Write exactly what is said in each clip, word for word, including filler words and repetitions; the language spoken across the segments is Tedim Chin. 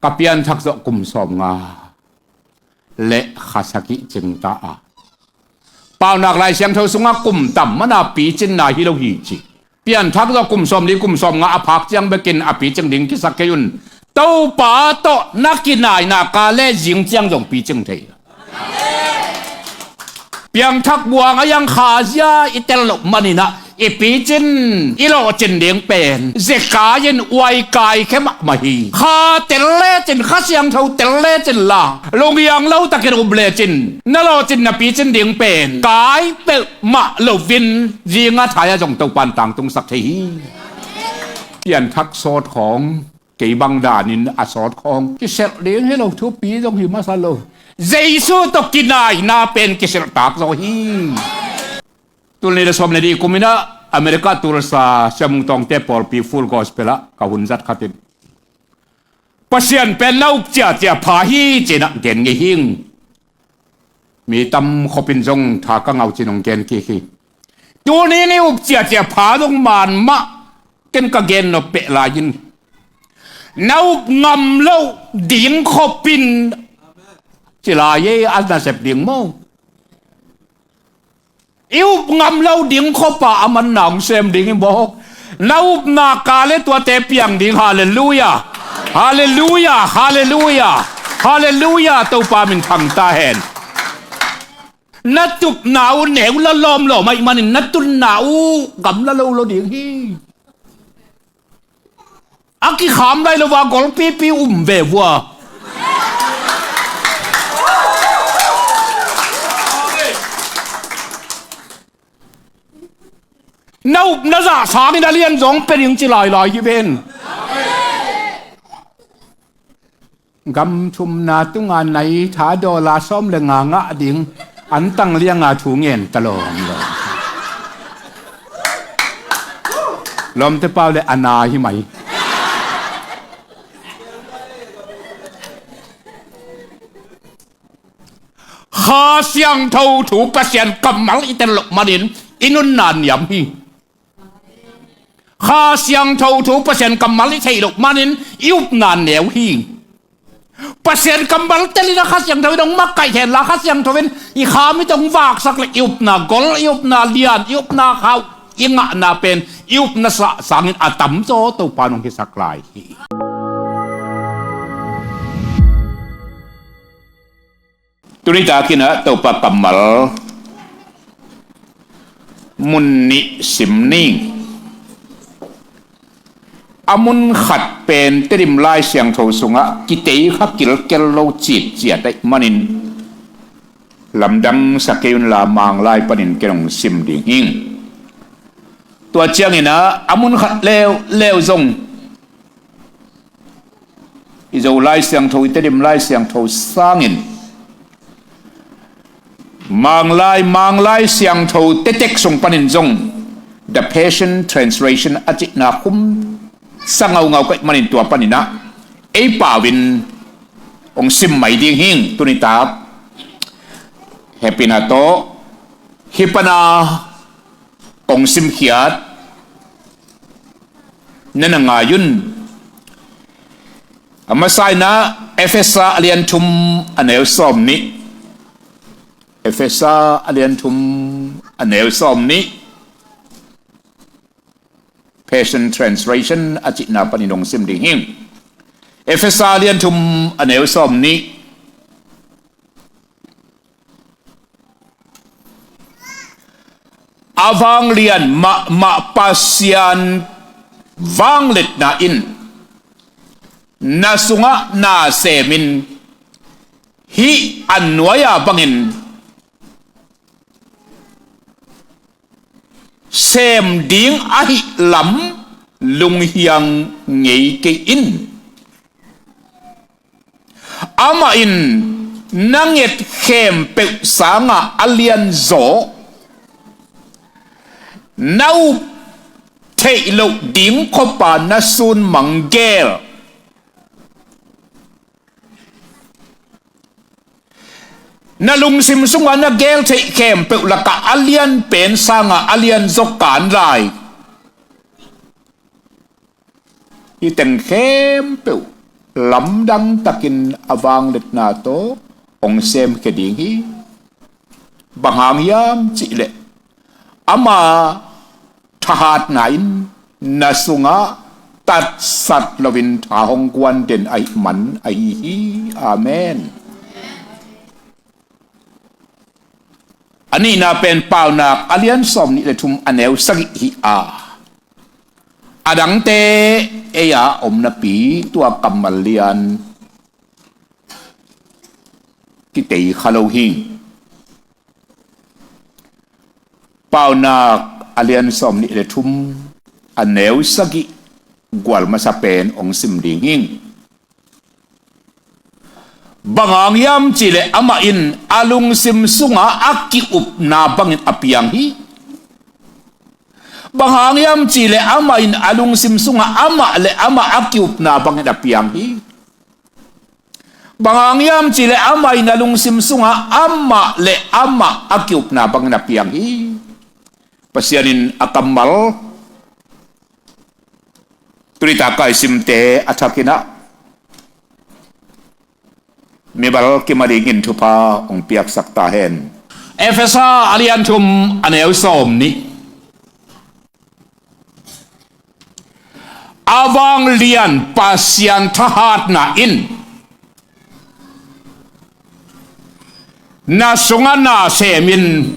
Ka pianthak zawh kum sawmnga le kha sagih cing ta a, Paunak Lai Siangtho sungah kum tam mana picinna hi lo hi ci. Pianthak zawh kum sawmli kum sawmnga a phak ciang bekin a picing ding kisak kei un. Topa tawh na kinaina ka le zing ciang zong picing thei. Piangthak buang a yang khazia i tel loh maninah i picin i lawhcin ding pen zekai in uaikai khe mahmah hi. Kha tel lecin, Kha Siangtho tel lecin la, lungiang lo takin um lecin na lawhcin na picin ding pen kai peuhmah loin zinga thaia zong Topan tangtungsak thei hi. Pianthak sawt khawng, kei bang danin a sawt khawng kiselh ding hi lo, thupi zong hi masa lo. Jesu tawh kinaina pen kiselh tak zaw hi. Tul nih le sawm le nih kuminah America Tulsa Siamung Tawngte pawlpi Full Gospel ah ka hun zat khatin Pasian pen na up ciacia pha hi cinah gen ngei hing. Mi tam khopin zong tha ka ngau cin hong gen kik hi. Tuni ni up ciacia pha zong man mah, ken ka gen nop peh lai in na up ngam loh ding khopin ci lai ei, a nasep ding maw? I up ngam lo ding khopa a manna hong sem ding hi bawk. Na upna ka le tuate piang ding. Halleluia. Halleluia. Halleluia. Halleluia. Topa min thang ta hen. Na tupna uh neu la lawmlawm ahih manin na tunna uh gamla lo lo ding hi. A kikham lai lo va golpipi um ve vua. Na up na zah sangin a lian zong pe ding ci lailai hi ven. Gam thumna tunga nai tha dollar sawm le nga ngah ding an tang lianga thu ngen ta lawm lawm. Lawmte pau le a na hi mai. Kha Siangtho thu Pasian kammal i tel loh manin i nunna niam hi. Kha Siangtho thu Pasian kammal i theih loh manin i upna neu hi. Pasian kammal telin a Kha Siangtho in hong makaih hen la, Kha Siangtho in i kham i tong vaksak le i upna gol, i upna lian, i upna khauh, i ngahna pen i upna sah sangin a tamzaw Topa nong hisak lai hi. Tuni takin ah Topa kammal mun nih sim ning. A mun khat pen Tedim Lai Siangtho sungah kitei kha kilkel lo citciat ahih manin lamdang sa kei unla Manglai panin ken hong sim ding hing. Tua ciangin ah a mun khat leuleu zong i Zo Lai Siangtho, i Tedim Lai Siangtho sangin Manglai, Manglai Siangtho tetek sung panin zong The Passion Translation a cihna khum sa ngaungau ka hih manin tua paninah ei pau in hong sim mai ding hing. Tuni tak hehpihna tawh hih pana kong simkhiat na na ngai un. A masa inah Efesa a lian thum a neu sawm nih. Efesa a lian thum a neu sawm nih. Passion Translation a cihna panin hong sim ding hing. Efesa a lian thum a neu sawm nih. A vanglian mahmah Pasian vangliatna in na sungah na semin hih a nuai-a bangin sem ding ahih lam lunghiang ngei kei in. Amah in na nget khempeuh sanga a lianzaw, na up theih loh ding khawpa na sunmang gel, na lungsim sungah na gel theih khempeuh lakah a lianpen sanga a lianzaw kan lai. Hih teng khempeuh lamdang takin a vangliatna tawh hong semkhia ding hi. Bang hang hiam cihleh ama thahatna in na sungah tatsat loin tha hong guan den ahih man ahi hi. Amen. A nihna pen Paunak a lian sawm nih le thum a neu sagih hi a, a dangte ei-a om napi tua kammal lian kitei kha lo hi. Paunak a lian sawm nih le thum a neu sagih gual masa pen hong sim ding hi. Bang hang hiam cihleh amah in a lungsim sungah a ki-upna bangin a piang hi. Bang hang hiam cihleh amah in a lungsim sungah amah le amah a ki-upna bangin a piang hi. Bang hang hiam cihleh amah in a lungsim sungah amah le amah a ki-upna bangin a piang hi. Pasian in a kammal tuni taka i simte a thakin ah mibal kim a dingin thupha hong piaksak ta hen. Efesa a lian thum a neu sawm nih. A vanglian Pasian thahatna in na sungah na semin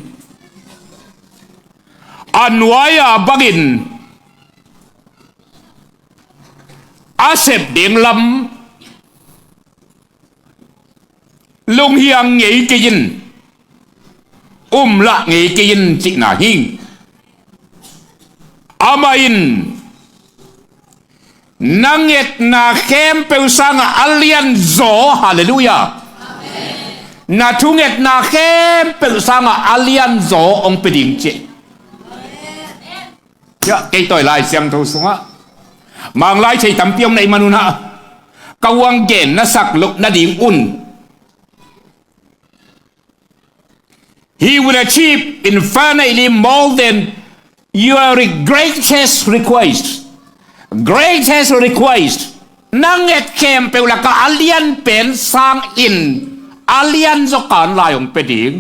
a nuai-a bangin a sep ding lam lunghiang ngei kei in, um lah ngei kei in cihna hi. Amah in na ngetna khempeuh sangah a lianzaw, halleluiah, na thungetna khempeuh sangah a lianzaw hong pia ding ci. Hiah kei tawi Lai Siangtho sungah Manglai thei tampi om na hih manun ah ka uang gen na sak loh nading un, he will achieve infinitely more than your greatest request. Greatest request. Na nget khempeuh lakah a lian pen sangin a lianzaw kan lai hong pia ding.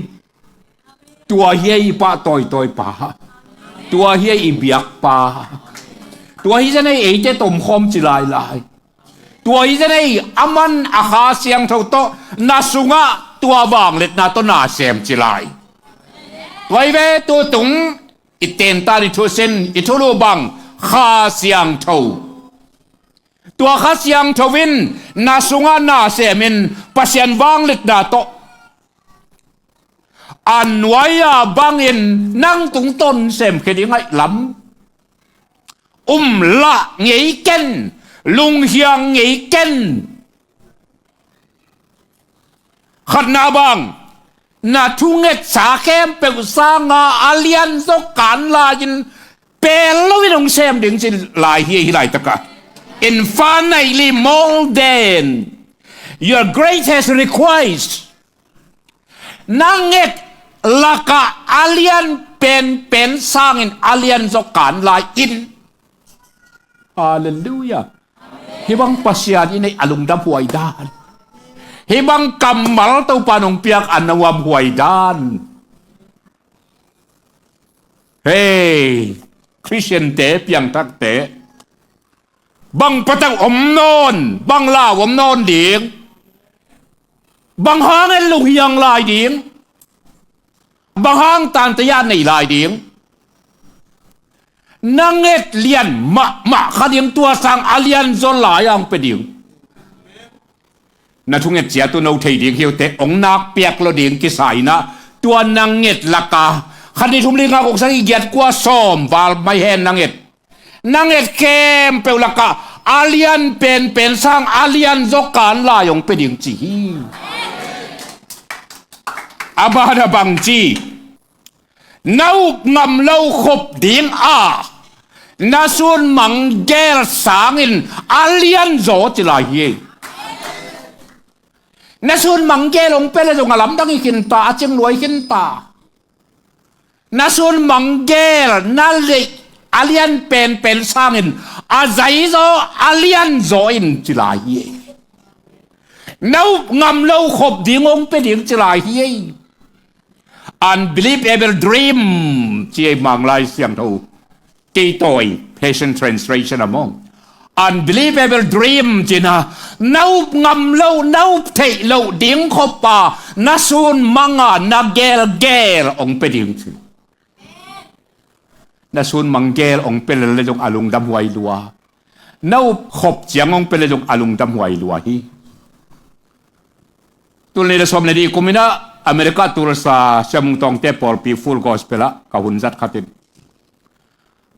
Tua hi ei i pahtawi tawipa. Tua hi ei i biakpa. Tua hi zen ei eite tomkhawm ci lailai. Tua hi zen ei aman a Kha Siangtho tawh na sungah tua vangliatna tawh na sem ci lai. Tua hi ve, tutung i tentan i thusin i thulu bang Kha Siangtho. Tua Kha Siangtho in na sungah na semin Pasian vangliatna tawh a nuai-a bangin nang tungtawn semkhia ding ahih lam um lah ngei ken, lunghiang ngei ken. Khatna bang, na thungetsa khempeuh sanga a lianzaw kan lai-in pel loin hong sem ding ci lai hi, hih laitakah. Infinitely more than your greatest request. Na nget lakah a lian penpen sangin a lianzaw kan lai-in. Halleluiah. Hih bang Pasian i neih a lungdam huai dan. Hih bang kammal Topa nong piak a nuam huai dan. Hei, Khristiante, piangthakte, bang patauh om nawn, bang lau om nawn ding, bang hangin lunghiang lai ding, bang hang tante a nei lai ding. Na nget lian mahmah kha ding, tua sang a lianzaw lai-a hong pia ding. Na thunget ciat uh no thei ding hi uh teh, hong nakpiak lo ding kisa in ah, tua na nget lakah khat nih thum li nga guk sagih giat kua sawm val mai hen na nget. Na nget khempeuh lakah a lian penpen sang a lianzaw kan lai hong pia ding ci hi. A ban a bang ci, na up ngam lo khop ding a na sun manggel sangin a lianzaw ci lai hi. Na sun manggel hong pia leh zong a lamdang hi khinta, a cingluai khinta. Na sun manggel na leih a lian penpen sangin a zaizaw a lianzaw in ci lai hi. Na up ngam lo khop ding hong pia ding ci lai hi ei. Unbelievable dream ci ei, Manglai Siangtho kei tawi Passion Translation a maw. Unbelievable dream cina, na up ngam lo, na up theih loh ding khop a na sun manga na gelgel hong pia ding ci. Na sun mang gel hong pia lel le zong a lungdam huai lua. Na up khop ciang hong pia le zong a lungdam huai lua hi. Tul nih le sawm le nih kum inah America Tulsa Sia Mung Tawngte pawlpi Full Gospel ah ka hun zat khatin,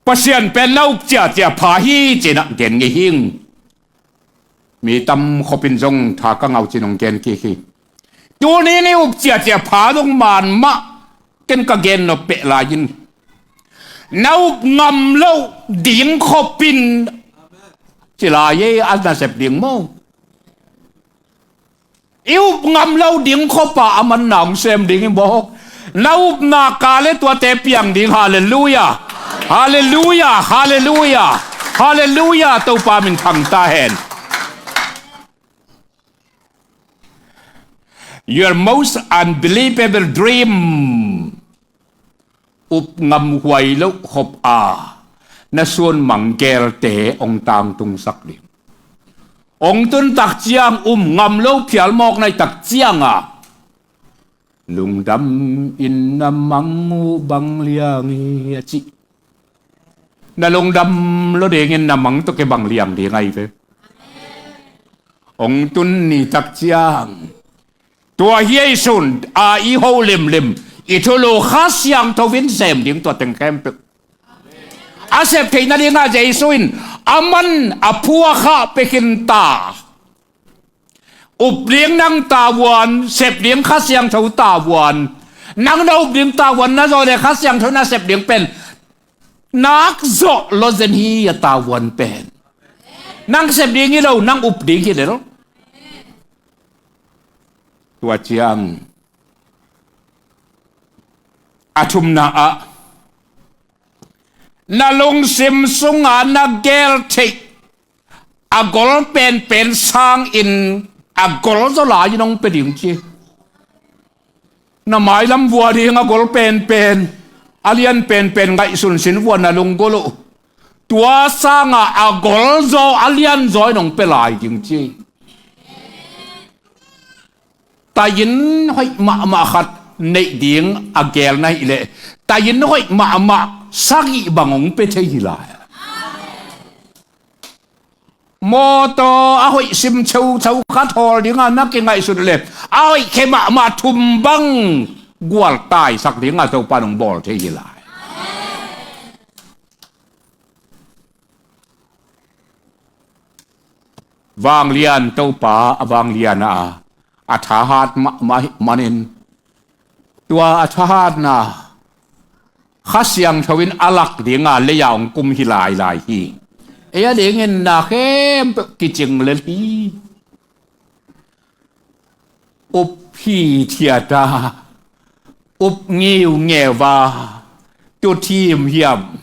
Pasian pen na up ciacia pha hi cinah gen ngei hing. Mi tam khopin zong tha ka ngau cin hong gen kik hi. Tuni ni up ciacia pha zong man mah ken ka gen nop peh lai in, na up ngam loh ding khopin ci lai ei, a nasep ding maw. I up ngam lo ding khopa a man na hong sem ding hi bawk. Na upna ka le tuate piang ding. Halleluia. Halleluia. Halleluia. Halleluia. Topa min thang ta hen. Your most unbelievable dream. Up ngam huai loh khop a na suan mang gelte hong tangtungsak ding. Hong tun tak ciang um ngam lo phial mawk naih tak cianga lungdam in na mang uh bang liang hi a cih. Na lungdam lo dingin na mang tawh kei bang liang ding ahi ve. Hong tun ni tak ciang tua hi ei sun a i ho limlim i thulu Kha Siangtho in sem ding tua teng khempeuh. A sep theihna dingah Jesu in a man a phuakha pia khin ta. Up ding nang tavuan, sep ding Kha Siangtho tavuan. Nang na up ding tavuan na zawh le Kha Siangtho na sep ding pen nak zawh lo zen hi a tavuan pen. Nang sep ding hi lo, nang up ding hi lel. Tua ciang a thumna ah na lungsim sunga na gel theih a gol penpen sangin a gol zaw lai in hong pia ding ci. Na mailam vua ding a gol penpen, a lian penpen ngaihsun sin vua na lunggulh uh. Tua sanga a gol zaw, a lian zaw in hong pia lai ding ci. Tayin hoih mahmah khat neih ding a gel na hih leh tayin hoih mahmah sagih bang hong pia thei hi lai. Mawtaw a hoih sim cheucheu khat hawl dinga na kingaihsut le a hoih khe mahmah thum bang gualtaisak dinga Topa nong bawl thei hi lai. Vanglian Topa a vanglian a, a thahat mahmah hih manin tua a thahatna Kha Siangtho in a lak dinga lei-a hong kum hi lailai hi. Ei a dingin na khempeuh kicing lel hi. Up hithiata, up ngiungeuva, tuthim hiam,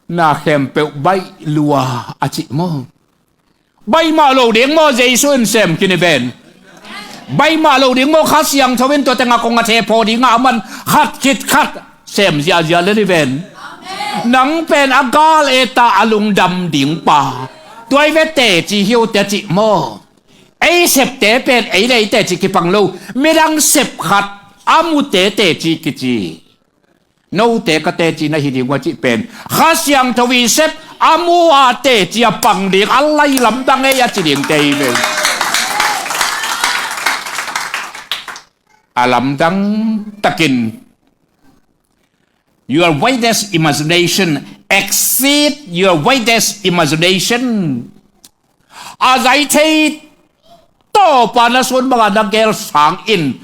na khempeuh baih lua a cih maw? Baih mah lo ding maw, Jesu in sem khin hi ven. Baih mah lo ding maw, Kha Siangtho in tua tengah kong a thephaw dingah a man khat khit khat sem ziahziah lel hi ven. Nang pen a gal eta a lungdam ding pa, tua i ve teci hi uh te cih maw? Ei septe pen ei le ei teci kipang lo, midang sep khat a mute teci kici. Note ka teci na hi ding uh a cih pen Kha Siangtho i sep a mu a teci a pang ding a lai lamdang ei a ci dingte hi ve. A lamdang takin your wildest imagination exceed your wildest imagination. A zai thei tawpa na suan banga na gel sangin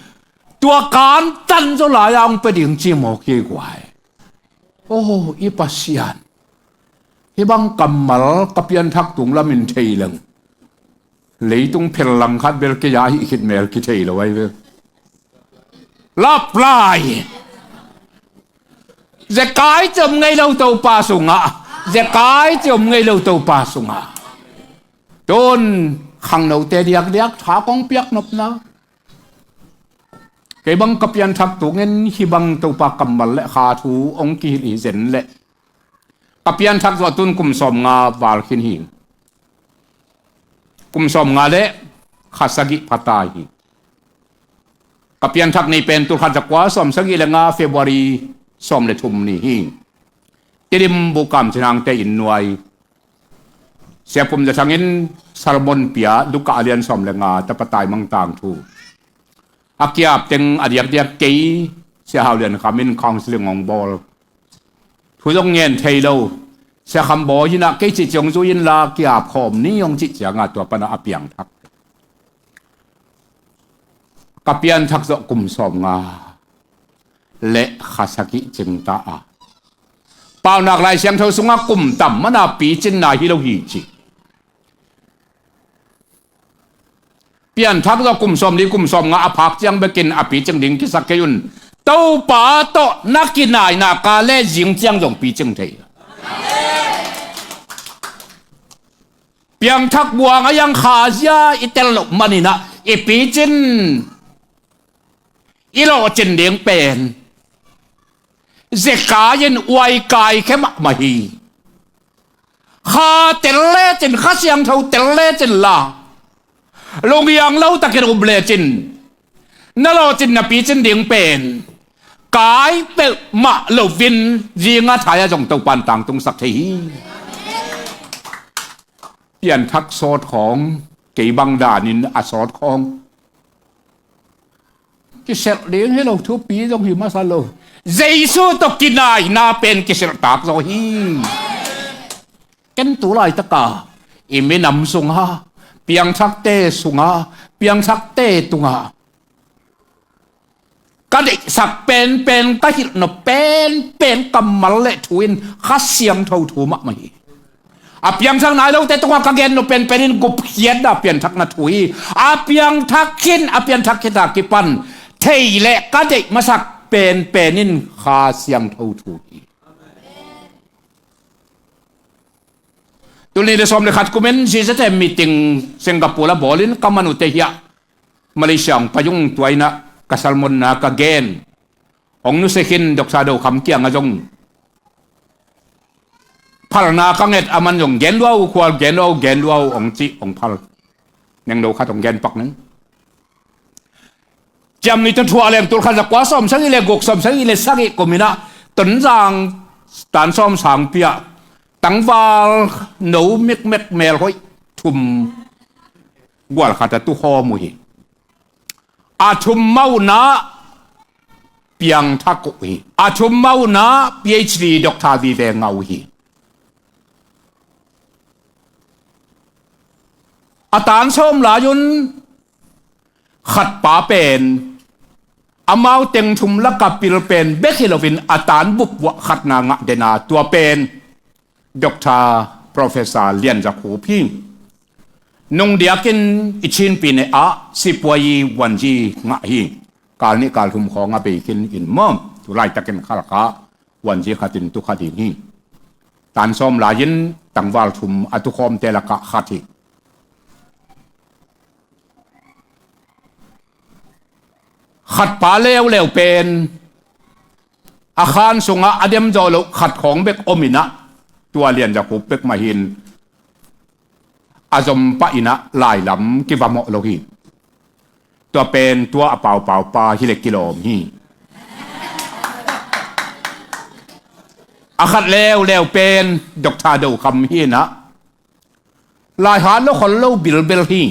tua kantan zaw lai-a hong pia ding ci mawk hi guai. Oh, i Pasian, hih bang kammal ka pianthak tung lamin thei leng leitung phel lang khat bel kei a hih khit mel kithei lo ahi ve. Lap lai. Zekai ci om ngei lo Topa sungah. Zekai ci om ngei lo Topa sungah. Tun Khangnote diakdiak tha kong piak nopna. Kei bang ka pianthak tungin hih bang Topa kammal le kha thu hong kihilh hi zen leh ka pianthak zawh tun kum sawmnga val khin hi. Kum sawmnga le kha sagih pha ta hi. Ka pianthak ni pen tulkhat zakua sawmsagih le nga February sawm le thum ni hi. Tidim Bukam Cin Hangte inn nuai Sia Pum Za Thang in sermon pia, Luka a lian sawm le nga, tapa taimang tangthu. A kiap teng a diakdiak kei, Sia Hau Lian Kham in counseling hong bawl. Thu zong ngen thei lo. Sia Kham Bawi in ah kei cih ciang zui inla kiap khawm ni hong cih ciangah tua pan ah a piangthak. Ka pianthak zawh kum sawmnga le kha sagih cing ta a, Paunak Lai Siangtho sungah kum tam mana picinna hi lo hi ci. Pianthak zawh kum sawmli kum sawmnga a phak ciang bekin a picing ding kisak kei un. Topa tawh na kinaina ka le zing ciang zong picing thei. Piangthak buang a iang khazia i tel loh maninah i picin i lawhcin ding pen zekai in uaikai khe mahmah hi. Kha tel lecin, Kha Siangtho tel lecin la, lunghiang lo takin um lecin na lawhcin na picin ding pen kai peuhmah loin zinga thaia zong Topan tangtungsak thei hi. Pianthak sawt khawng, kei bang danin a sawt khawng kiselh ding hi lo, thupi zong hi masa lo. Jesu tawh kinaina pen kiselh tak zaw hi. Ken tu laitaka i minam sunga, piangthakte sunga, piangthakte tunga ka deihsak penpen, ka hilh nop penpen kammal le thu in Kha Siangtho thu mahmah hi. A piangthak nai lote tungah ka gen nop penpen in gupkhiatna pianthakna thu hi. A piangthak khin, a pianthak khit a kipan thei le ka deih masak penpen in Kha Siangtho thu hi. Tul nih le sawm le khat kumin C Z M meeting Singapore a bawlin ka man uh te hiah Malaysia hong pai ung. Tua inah ka sermonna ka gen. Hong nusia khin Doctor Do Kham kiangah zong phalna ka nget, a man zong gen lua uh, khual gen lua uh, gen lua uh hong cih, hong phal. Neng do khat hong gen pak ning. Ciamnuih Thuthu a lian tulkhat zakua sawmsagih le guk, sawmsagih le sagih kum inah Tonzang tan sawm sangpi ah tangval no mikmek melhoih thum gual khat a tukhawm uh hi. A thum mah unah piangthak uh hi. A thum mah unah P H D doctor vive ngah uh hi. A tan sawm lai un khatpa pen amau teng thum laka pil pen bek hi loin a tan bup vuah khatna ngah dena, tua pen Doctor Professor Lian Za Khup hi. Nungdiakin i Chinpi ne ah sipuayi wanzi ngah hi. Kal nih kal thum khawng a bei khin in maw, tu laitakin khalkha wanzi khatin tu kha ding hi. Tan sawm lai-in tangval thum a tukhawmte lakah khat hi. Khatpa leuleu pen a khan sungah a dem zawh loh khat khawng bek om inah, tua Lian Za Khup bek mah hi-in a zom pah inah lailam kivamawh lo hi. Tua pen tua a paupau pa hi le kilawm hi. A khat leuleu pen Doctor Do Kham hi inah, laihat lo khol lo bilbel hi.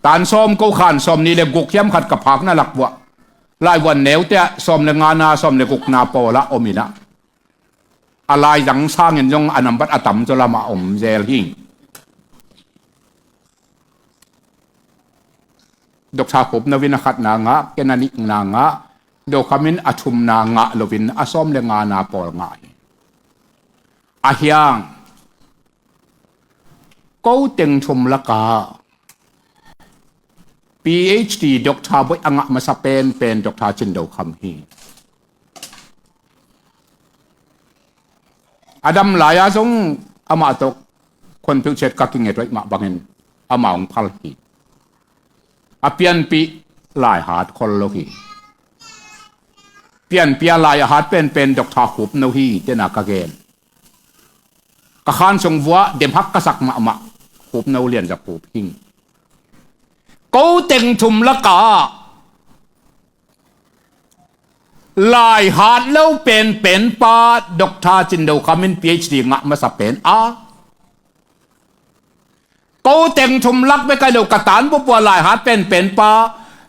Tan sawm ko khan sawm nih le guk hiam khat ka phakna lak vuah laivuan neute ah sawm le ngana, sawm le gukna pawlah om inah, a laizang sangin zong a nambat a tamzaw lamah om zel hi. Doctor Khup no in a khatna ngah, ken a nihna ngah, Do Kham in a thumna ngah loin a sawm le ngana pawl ngah hi. A hiang ko teng thum laka P H D doctor boih a ngah masa penpen Doctor Cin Do Kham hi. A dam lai-a zong amah tawh khonpeuh ciat ka kinget hoih mah bangin amah hong phal hi. A pianpih lai hat khol lo hi. Pianpih a lai a hat penpen Doctor Khup No hi, tena ka gen. Ka khan sung vuah demhak ka sak mahmah Khup No Lian Za Khup hi. Ko teng thum lakah lai hat lo penpen pa Doctor Cin Do Kham in PhD ngah masa pen a, ko teng thum lak bek ahi lo ka tan bupua lai hat penpen pa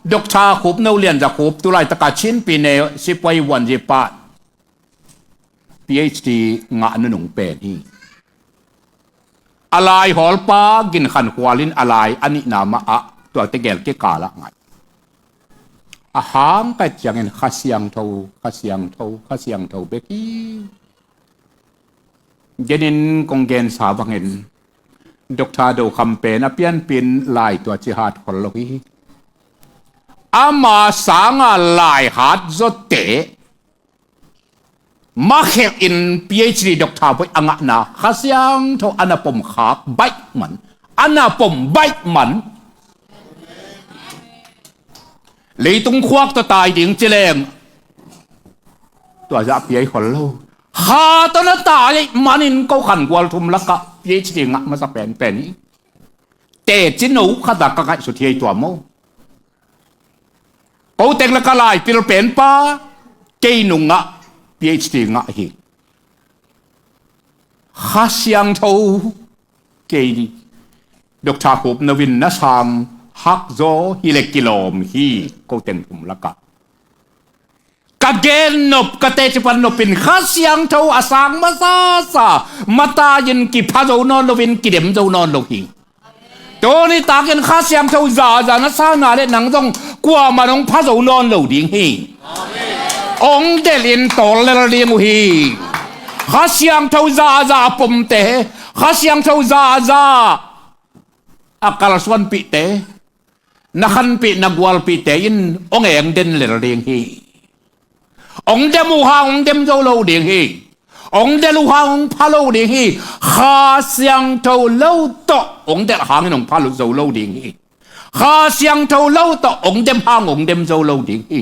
Doctor Khup No Lian Za Khup, tu laitaka Chin Pi Ne Sipuai Vuan Zi Pa PhD ngah nunung pen hi. A lai hawlpa Gin Khan Khual in a lai a nihna mah ah tua tegel kikal ah ngai. A hang ka et ciangin Kha Siangtho, Kha Siangtho, Kha Siangtho bek hi. Genin kong gensa bangin Doctor Do Kham pen a pianpih in lai tua ci hat khol lo hi. Ama sanga lai hat zawte makhelh in PhD Doctor boi a ngahna Kha Siangtho a na pom khak baih man, a na pom baih man. Leitung khuak tawh tai ding ci leng tua zah piai khol lo. Kha tawh na tai manin ko khan gual thum lakah PhD ngah masa penpen hi. Teci no khata ka ngaihsut hi ei tua maw. Ko teng lakah lai pil penpa kei nungah PhD ngah hi. Kha Siangtho kei Doctor Khup No in na sang hak zaw hi le kilawm hi ko teng thum lakah. Ka gen nop, ka teci pan nopin Kha Siangtho a sang masasa, matai-in kipha zo nawn loin kidem zo nawn lo hi. Tuni takin Kha Siangtho zaza na sana le nang zong kuamah nong pha zo nawn lo ding hi. Ong delhin tawl lel ding uh hi. Kha Siangtho zaza a pomte, Kha Siangtho zaza a kalsuanpihte, na khanpih na gualpihte in ong eng den lel ding hi. Ong dem uh hang ong dem zo lo ding hi. Ong del uh hang ong pha lo ding hi. Kha Siangtho lo tawh ong del hangin ong pha lo zo lo ding hi. Kha Siangtho lo tawh ong dem hang ong dem zo lo ding hi.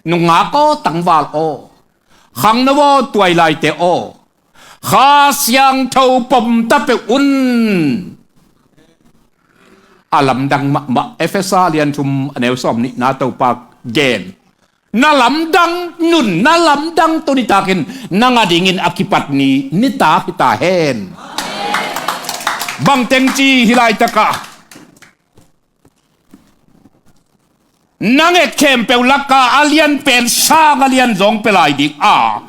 Nungak aw, tangval aw, khangno aw, tuailaite aw, Kha Siangtho pom ta peuh un. A lamdang mahmah, Efesa lian thum a neu sawm nihna Topa gen. Na lamdang nun, na lamdang tu nitakin nang a dingin a kipat ni nitak hi ta hen. Bangteng ci hi laitakah nang et khempeuh lakah a lian pen sang a lian zawng pia lai ding a,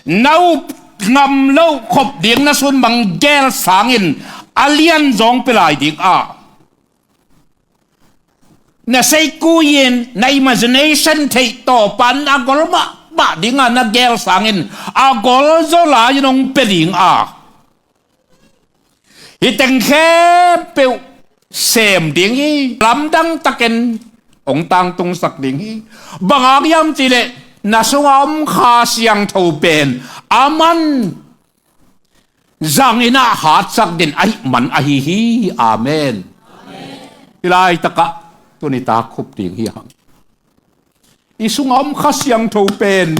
na up ngam loh khop ding na sun bang gel sangin a lian zawng pia lai ding a, na seikui-in na imagination theih tawpan a gol mahmah dinga na gel sangin a gol zaw lai-in hong pia ding a, hih teng khempeuh sem ding hi. Lamdang takin hong tangtungsak ding hi. Bang hang hiam cihleh na sunga om Kha Siangtho pen aman zangin a hatsak den ahih man ahi hi. Amen. Hih laitakah tuni tak khup ding hi hang. I sunga om Kha Siangtho pen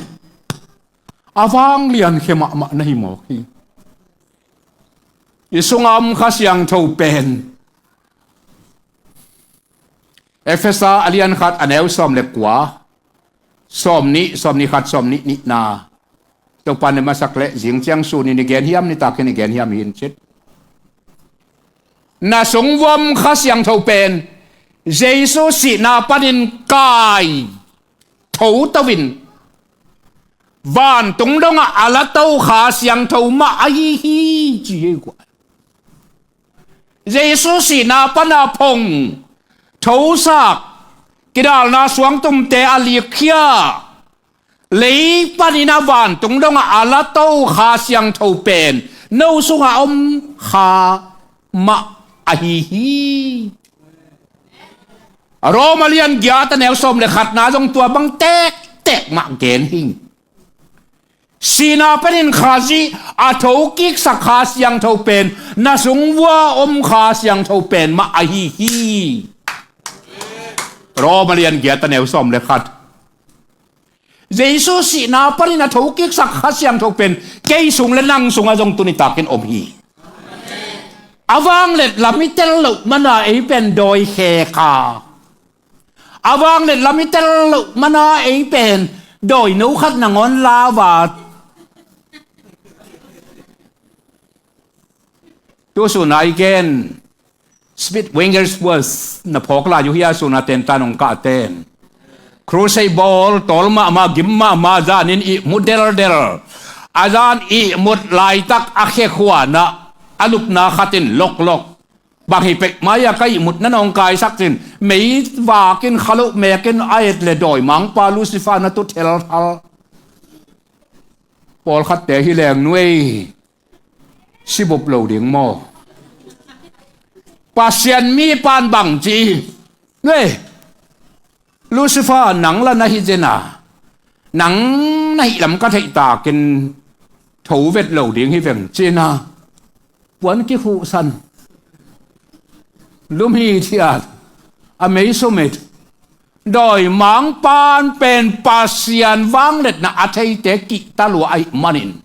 a vanglian khia mahmah na hi mawk hi. I sunga om Kha Siangtho pen Efesa a lian khat a neu sawm le kua, sawm nih, sawm nih khat, sawm nih nihna. Topa ne masak le zing ciang sun in i gen hiam, nitakin i gen hiam hi in cit. Na sung vuam Kha Siangtho pen Jesu sihna panin kai tho to in vantung dongah a la to Kha Siangtho mah ahi hi, ci hi kua. Jesu sihna pana phong thosak, kidalna suangtumte a likkhia, lei panin a vantung dongah a la to Kha Siangtho pen no sunga om Kha mah ahi hi. Roma lian giat a neu sawm le khatna zong tua bang tektek mah gen hi. Sihna panin Khazih a thokiksak Kha Siangtho pen na sung vua om Kha Siangtho pen mah ahi hi. Rom a lian giat a neu sawm le khat. Jesu sihna panin a thokiksak Kha Siangtho pen kei sung le nang sungah zong tuni takin om hi. A vanglet lam i tel loh mana ei pen dawi khe kha. A vanglet lam i tel loh mana ei pen dawi no khat nangawn lauva. Tu sun a i gen Smith Wigglesworth na phawk lai uh hi a, sun a tentan hong kahten. Crusade bawl tawl mahmah, gim mahmah, zanin ihmu deldel. A zan ihmut laitak a khekhuanah a lupna khatin loklok. Bang hi pek mai a ka ihmut na nong kaisak cin, mei vakin kha loh mekin a et le dawimangpa Lucifer na tu thelthal. Pawlkhatte hi leng nuei sibup lo ding maw? Pasian mi pan bang ci nuei. Lucifer, nang la na hi zena, nang na hih lam ka theih takin tho vet lo ding hi veng cina. Puan kikhuhsan, lum hi thiat, a mei sumit. Dawimangpan pen Pasian vangletna a theite kihta lua ahih manin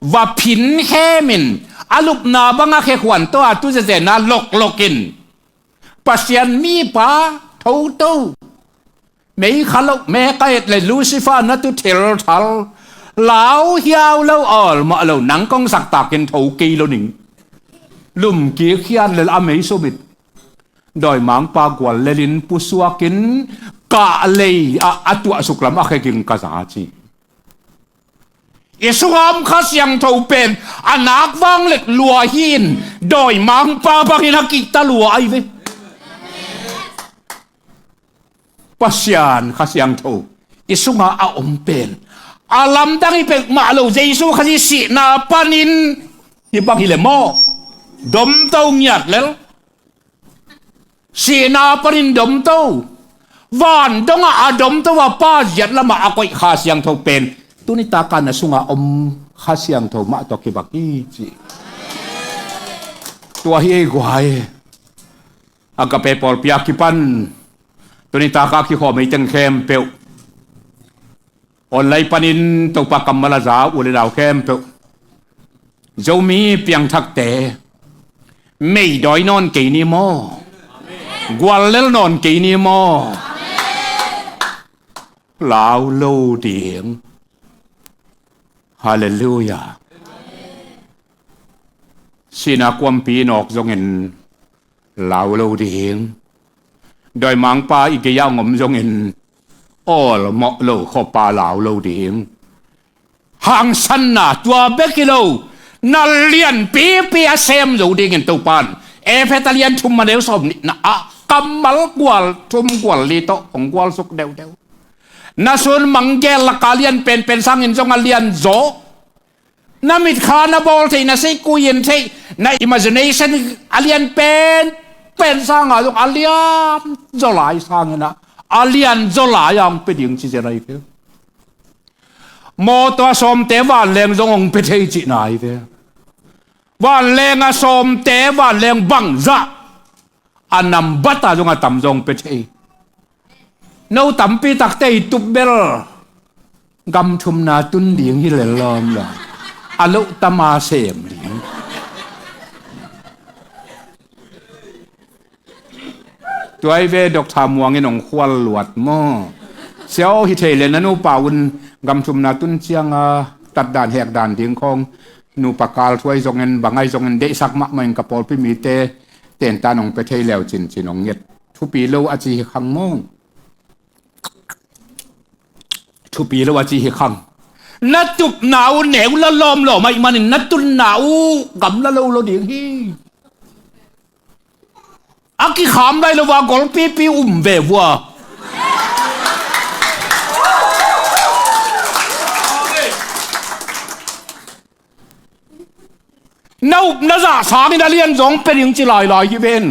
va phin khemin a lupna bang a khekhuan tawh a tu zezena loklokin Pasian mipa thoto, mei kha loh mek a et le Lucifer na tu thelthal, lau hiau lo, awlmawh lo, nang kong sak takin tho kei lo ning. Lum kik hiat lel a mei sumit. Dawimangpa gual lelin pusuakin kahlei ah a tuahsuk lam a kheging ka za ci. I sungah om Kha Siangtho pen a nak vanglet lua hi in, dawimangpa bangin a kihta lua ahi ve. Pasian Kha Siangtho i sungah a om pen a lamdang hi pek mah lo, Jesu Khazih sihna panin hi bang hi le maw? Domto ngiat lel. Sihna panin domto, van dongah a domto a Pa ziat lamah a koih Kha Siangtho pen tuni taka na sungah om Kha Siangtho mah tawh kibang hi ci. Tua hi ei guai. Agape pawlpi a kipan tuni taka kikhawm ei teng khempeuh, online panin Topa kammal a za u le nau khempeuh, Zomi piangthakte, meidawi nawn kei ni maw? Guallel nawn kei ni maw? Lau lo ding. Halleluiah. Sihna kuampi nawk zongin lau lo ding. Dawimangpa i gei-ah hong om zongin awlmawh lo khuapa lau lo ding. Hangsanna tua bek hi lo, na lianpipi a sem zo dingin Topan Efesa lian thum a neu sawm nihna ah kammal gual thum gual li tawh hong gualsuk deuhdeuh. Na sun manggel laka lian penpen sangin zong a lian zaw. Na mitkha na bawl theih, na seikui in theih, na imagination a lian penpen sangah zong a lian zaw lai sangin ah a lian zaw lai a hong pia ding ci zen ahi ve. Mawtaw a sawmte vanleng zong hong pia thei cihna ahi ve. Vanleng a sawmte vanleng bangzah a nambat a zong a tam zong pia thei. No tampi takte i tup bel gam thumna tun ding hi lel lawm lo. A loh tama sem ding. Tua hi ve, Doctor Muang in hong khual luat maw? Sia aw, hi thei le na nupa un gam thumna tun cianga tatdan hekdan ding khawng nupa kal thuai zongin bangai zongin deihsak mahmah in ka pawlpi mite tentan hong pia thei leu cincin hong nget. Thupi lo a ci hi khang maw? Thupi lo a ci hi khang. Na tupna uh neu la lawmlawm ahih manin na tunna uh gamla lo lo ding hi. A kikham lai lo va golpipi um ve vua. Na up na zah sangin a lian zong pia ding ci lailai hi ven.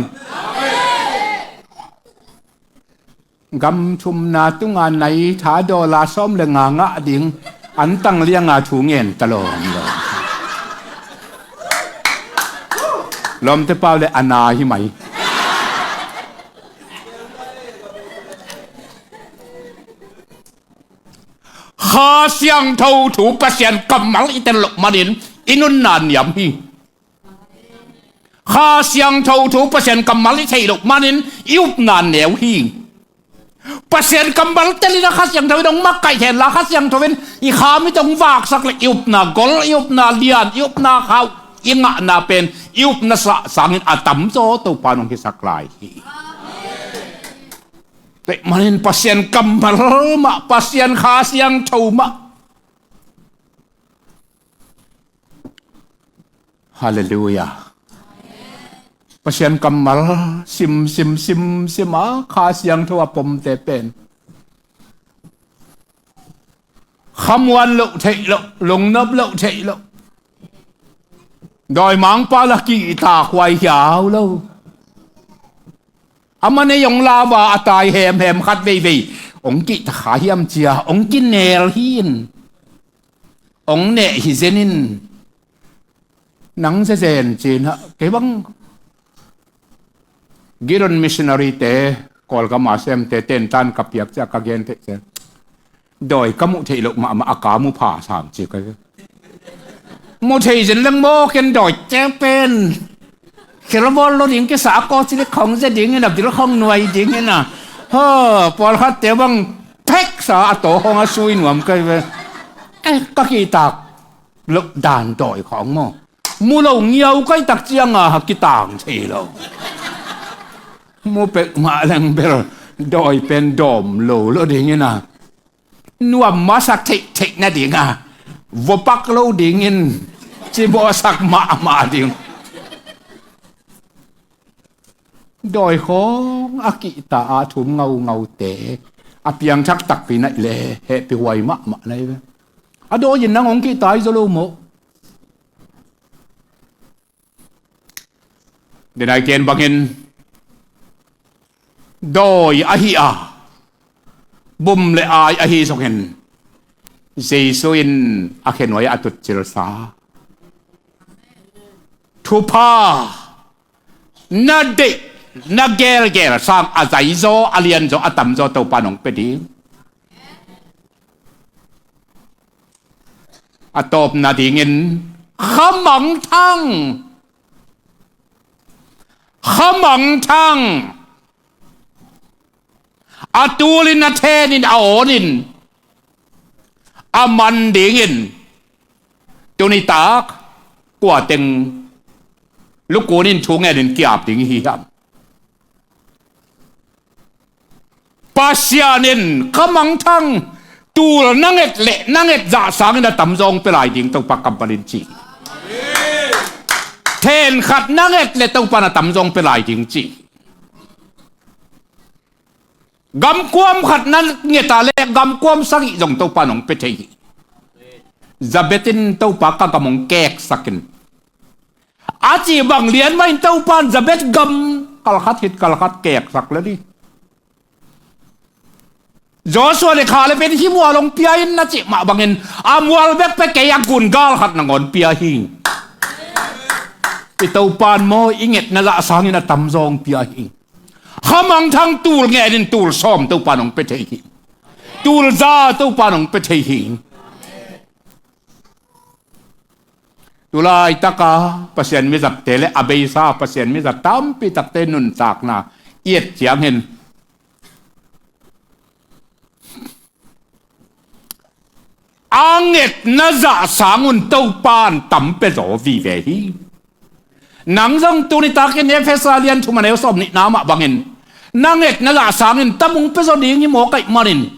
Gam thumna tunga nai tha dawla sawm le nga ngah ding An tang lianga thu ngen ta lawm lawm. Lawmte pau le a na hi mai. Kha Siangtho thu Pasian kammal i tel loh manin i nunna niam hi. Kha Siangtho thu Pasian kammal i theih loh manin i upna neu hi. Pasian kammal telin a Kha Siangtho in hong makaih hen la, Kha Siangtho in i kha mit hong vaksak le i upna gol, i upna lian, i upna khauh, i ngahna pen i upna sah sangin a tamzaw Topa in hong hisak lai hi. Tua manin Pasian kammal mah, Pasian Kha Siangtho mah. Halleluiah. Pasian kammal sim sim sim sim a Kha Siangtho a pomte pen khamuan loh theih loh, lungnop loh theih loh. Dawimangpa la kihtak huai hiau lo. Amah nei hong lauva a tai hemhem khat veivei hong kihta kha hiam cia hong kinel hi in, hong neh hi zen in, nang zezen cin hah. Kei bang Gideon missionary te, Kawlgam a semte tentan ka piak cia ka gen theih cia, dawi ka muh theih loh mahmah a ka mu pha sam ci ka. Mu thei zen leng maw, ken dawi te pen silver lo ding kisa a, kawci le khong ze ding in a, bil khong nuai ding in a. Ha, pawlkhat te bang phek sa a, taw khong a sui nuam kai ve. Eh, ka kihtak loh dan dawi khong maw, mu lo ngiau kai tak cianga ha kitang thei lo. Mu pek mah leng bel dawi pen dawm lo lo ding in a, nuam masak theih theih nading a, vopak lo dingin cimawhsak mahmah ding. Dawi khawng a kihta a thum ngaungaute a piangthak takpi naih le hehpih huai mahmah nai ve. A dawi in nang hong kihta hi zaw lo maw? Denai ken bangin dawi ahi a, bum le ai ahi zongin Jesu in a khenuai a tutcilsa thupha na deih na gelgel sang a zaizaw a lianzaw a tamzaw Topa nong pia ding. A tawpna dingin khamangthang, khamangthang a tulin a thenin a awnin a man dingin tunitak kuateng lukunin thu ngenin kiap ding hi hiam? Pasian in khamangthang tul na nget le na nget zah sangin a tamzawng pia lai ding Topa kammalin ci. Then khat na nget le Topa na tamzawng pia lai ding ci. Gamkuam khat na ngeta le gamkuam sagih zong Topa nong pia thei hi. Zabet in Topa ka gam hong keksakin a cih bang lian mah in Topa in Zabet gam kalkhat hit kalkhat keksak le ni. Joshua le Caleb in hih mual hong pia in na cih mah bangin a mual bek pia kei a gun gal khat nangawn pia hi. I Topa in maw i ngetna zah sangin a tamzawng pia hi. Khamangthang tul ngenin tul sawm Topa nong pia thei hi. Tul za Topa nong pia thei hi. Tulaitaka Pasian mizatte le a beisa Pasian miza tampi takte nuntakna i et ciangin a ngetna zah sangun Topa in tam pia zaw vive hi. Nang zong tuni takin Efesa lian thum a neu sawm nihna mah bangin na ngetna zah sangin tam hong pia zaw ding hi maw kaih manin,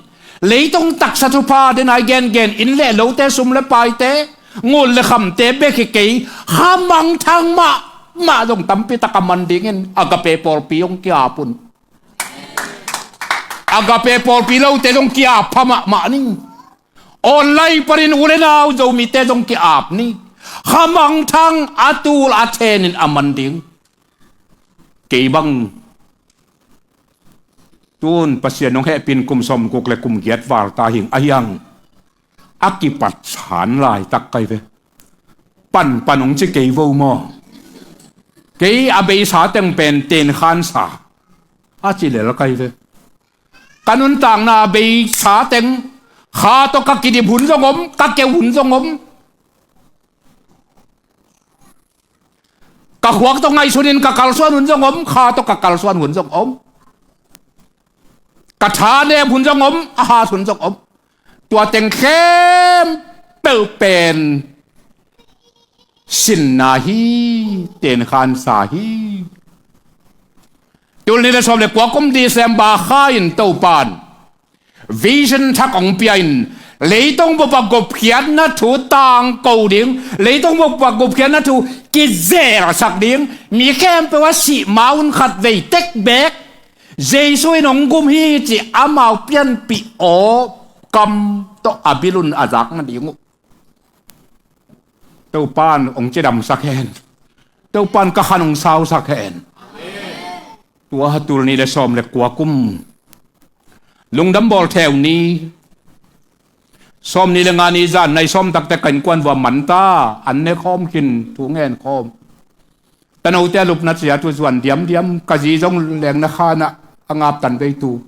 leitung taksa thupha denai gengen inn le lote sum le paite ngul le khamte bek hi kei, khamangthang mahmah zong tampi tak a man dingin Agape pawlpi hong ki-ap un. Agape pawlpi lote zong ki-ap pha mahmah ning. Online panin u le nau Zomite zong ki-ap ni. Khamangthang a tul a thenin a man ding. Kei bang tun Pasian hong hehpin kum sawmguk le kum giat val ta hing a hiang. A kipat san laitak kai ve. Panpan hong ci kei vo maw? Kei a beisa teng pen tenkhansa a ci lel kai ve. Ka nuntakna a beisa teng kha tawh ka kidip hun zong om, ka keu hun zong om. Ka khuak tawh ngaihsunin ka kalsuan hun zong om, kha tawh ka kalsuan hun zong om. Ka tha nep hun zong om, a hat hun zong om. Tua teng khempeuh pen sinna hi, tenkhansa hi. Tul nih le sawm le kua kum December kha in Topan vision thak hong pia in, leitung bup a gupkhiatna thu tangko ding, leitung bup a gupkhiatna thu kizelsak ding, mi khempeuh a sih ma un khat vei tek beek Jesu in hong gum hi ci amau pianpih aw kam tawh a bilun a zak nading uh. Topan hong cidamsak hen. Topan ka khan hong sausak hen. Tua tul nih le sawm le kua kum Lungdam Bawl Theu ni, sawm nih le nga ni zan nai sawm takte ka innkuan vua manta an ne khawm khin thu ngen khawm. Tanote a lupna cia tu zuan diamdiam, ka zi zong lengna khanah a ngaptan veitu.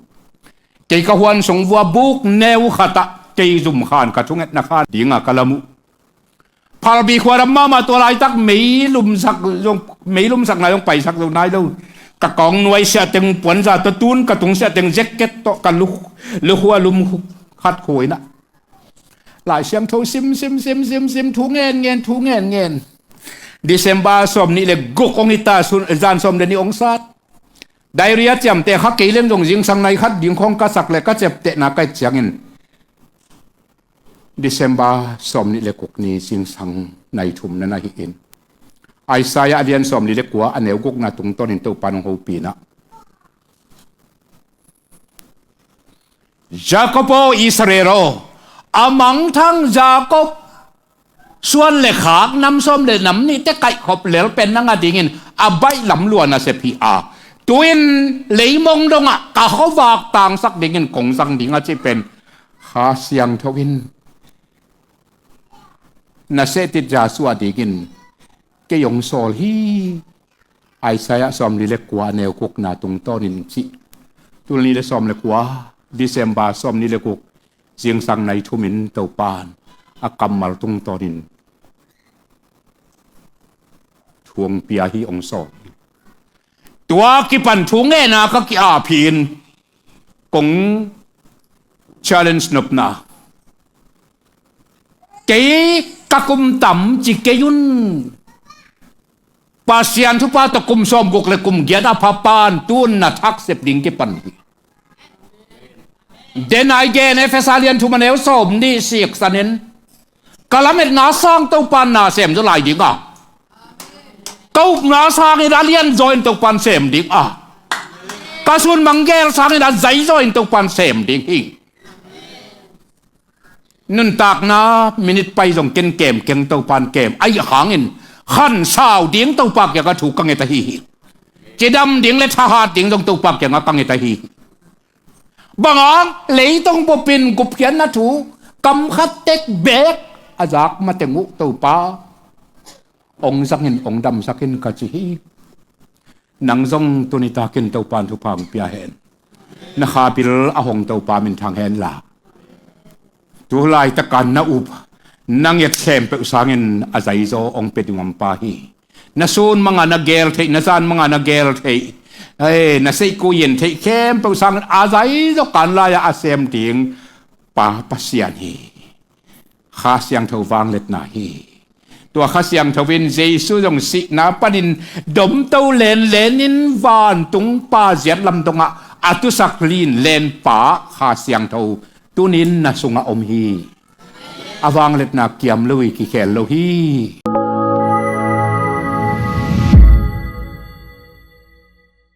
Kei ka huan sung vua buk neu khatah kei zum khan ka thungetna khan dinga ka lam uh. Phalbi khuaram mahmah tua laitak mei lumsak zong, mei lumsakna zong paisak zo nai lo. Ka kawng nuai siahteng puanza tawh tun ka tung siahteng jacket tawh ka lu, lukhua lum khat khuainah Lai Siangtho sim sim sim sim sim thu ngen ngen thu ngen ngen. December sawm nih le guk hong hita, zan sawm le nih hong sat. Diarrhea ciamteh kha kei leng zong zingsang nai khat ding khawng ka sak le ka ceptehna ka et ciangin December sawm nih le guk ni zingsang nai thum na na hi in, Isaiah a lian sawm nih le kua a neu gukna tungtawnin Topa nong hopihna, Jacob aw, Israel aw, a mangthang Jacob suan le khak nam sawm le nam nihte kaihkhop lel pen nang a dingin a baih lamlua nasep hi a, tu-in leimong dongah ka khuavak tangsak dingin kong zang ding a cih pen Kha Siangtho in na sehtit za suah dingin kei hong sawl hi. Isaiah sawm nih le kua neu kukna tungtawnin cih. Tul nih le sawm le kua, December sawm nih le kuk, zingsang nai thumin Topan a kammal tungtawnin thu hong pia hi hong sawl. Tua kipan thu ngenna ka ki-ap hi in kong challenge nopna. Kei ka kum tam ci kei un. Pasian thupha tawh kum sawmguk le kum giat a pha pan tun na thak sep ding kipan hi. Denai gen Efesa lian thum a neu sawm nih siksan in, ka lametna sang Topan na sem zaw lai ding a, ka upna sangin a lian zaw in Topan sem ding a, ka sun manggel sangin a zai zaw in Topan sem ding hi. Nuntakna minit pai zong ken kem keng Topan kem ahi hangin khansau ding Topa kiangah thu ka nget ahi hi. Cidam ding le thahat ding zong Topa kiangah ka nget ahi hi. Bang hang, leitung bupin gupkhiatna thu kam khat tek beek a zak mateng uh Topa hong zangin hong damsak in ka ci hi. Nang zong tuni takin Topan thupha hong pia hen. Na kha bil a hong Topa minthang hen la. Tu laitakin na up, na nget khempeuh sangin a zaizaw hong pia ding om pa hi. Na sun manga na gel theih, na zan manga na gel theih, ei, na seihku yen theih khempeuh sangin a zaizaw kan lai-ah a sem ding pa Pasian hi. Kha Siangtho vangliatna hi. Tua Kha Siangtho in Jesu zong sihna panin domto lenlen in vantung Pa ziat lam dongah a tusak linlen pa Kha Siangtho tunin na sungah om hi. A vangliatna kiam lo hi, kikhel lo hi.